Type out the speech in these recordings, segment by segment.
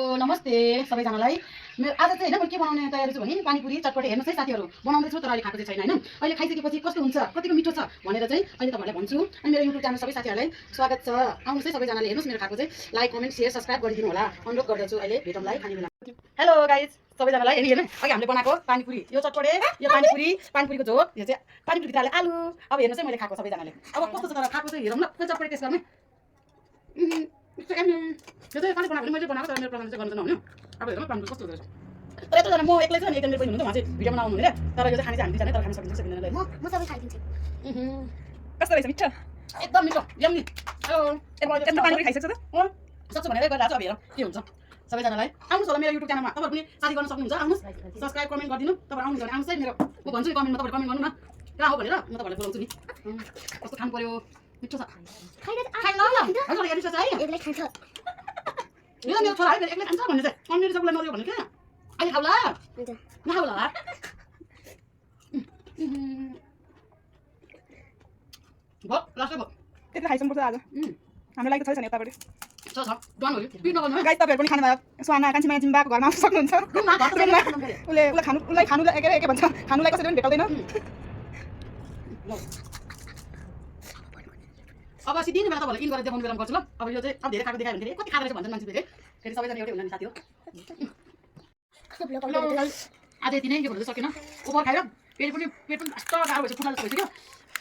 नमस्ते सबैजनालाई आज चाहिँ हैन म के बनाउने तयारी छु भने पानीपुरी चटपटे हेर्नुस् है साथीहरु बनाउँदैछु तर अहिले खाएको चाहिँ छैन हैन अहिले खाइसकेपछि कस्तो हुन्छ कतिको मिठो छ भनेर चाहिँ अहिले तपाईहरुलाई भन्छु अनि मेरो YouTube च्यानल सबै साथीहरुलाई स्वागत छ आउनुस् है सबैजनाले हेर्नुस् मेरो खाएको चाहिँ लाइक कमेन्ट शेयर सब्स्क्राइब गरिदिनु होला अनुरोध गर्दछु अहिले भेटौँला खाने बेला हेलो गाइज सबैजनालाई हेर्नु अघि हामीले बनाएको पानीपुरी यो चटपटे यो पानीपुरीको झोल यो चाहिँ पानीपुरी भित्रले आलु अब हेर्नुस् है मैले खाएको सबैजनाले अब कस्तो छ तर खाएको चाहिँ हेरौँ न चटपटे टेस्ट गर्ने यो चाहिँ पानी बनाएको मैले बनाएको तर मेरो प्रोग्राम चाहिँ गर्नु नहुने अब हेरौँ पानीपुरी कस्तो हुँदो रहेछ तर यत्रोजना म एक्लै छु अनि एकदम मेरो पनि हुनुहुन्छ उहाँ चाहिँ भिडियो बनाउनु हुने तर यो चाहिँ खाने चाहिँ हामी दुईजना तर खान सकिन्छ सकिँदैन म सबै खाइदिन्छु कस्तो रहेछ मिठो एकदम मिठो यम्मी यस्तो पानीपुरी खाइसक्छ त सक्छु भनेर गरिरहेको छु अब हेरौँ के हुन्छ सबैजनालाई आउनुहोस् होला मेरो युट्युब च्यानलमा तपाईँहरू पनि साथी गर्न सक्नुहुन्छ आउनुहोस् सब्सक्राइब कमेन्ट गरिदिनु तपाईँ आउनुहुन्छ भने आउनुहोस् है मेरो म भन्छु नि कमेन्टमा तपाईँहरू कमेन्ट गर्नु न कहाँ हो भनेर म तपाईँहरूलाई बोलाउँछु नि कस्तो खानु पर्यो मिठो छ यो मेरो छोरा है एक्लै खान्छ भन्ने चाहिँ अन्य सबैलाई नदियो भने क्या अहिले खाउला नखाउला भयो लास्टै भयो त्यति खाइसक्नुपर्छ आज हाम्रो लागि त छैन यतापट्टि छ डन हो पिट नगर्नु है गाइस तपाईँहरू पनि खानुभयो सुहाना कान्छी माया जिम्बाको घरमा आउन सक्नुहुन्छ उसलाई खानुलाई के भन्छ खानुलाई कसैले पनि भेटाउँदैन अब सिधै बेला तपाईँलाई इन गरेर देखाउने बेला गर्छु ल अब यो चाहिँ अब धेरै खाएको देखायो भने कति खाँदो रहेछ भन्छ मान्छे फेरि फेरि सबैजना एउटै हुँदैन साथी हो आज यति नै यो भन्दै सकेन ओभर खाएर पेट पनि कस्तो गाह्रो भएछ फुट्न जस्तो भइसक्यो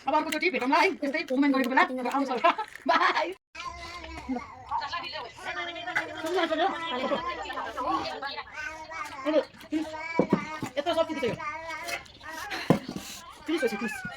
अब अर्कोचोटि भेटौँला है त्यस्तै कमेन्ट गरेको बेला आउनु सक्छ बाई यत्रो सब्जी दिइसक्यो 30 भइसक्यो 30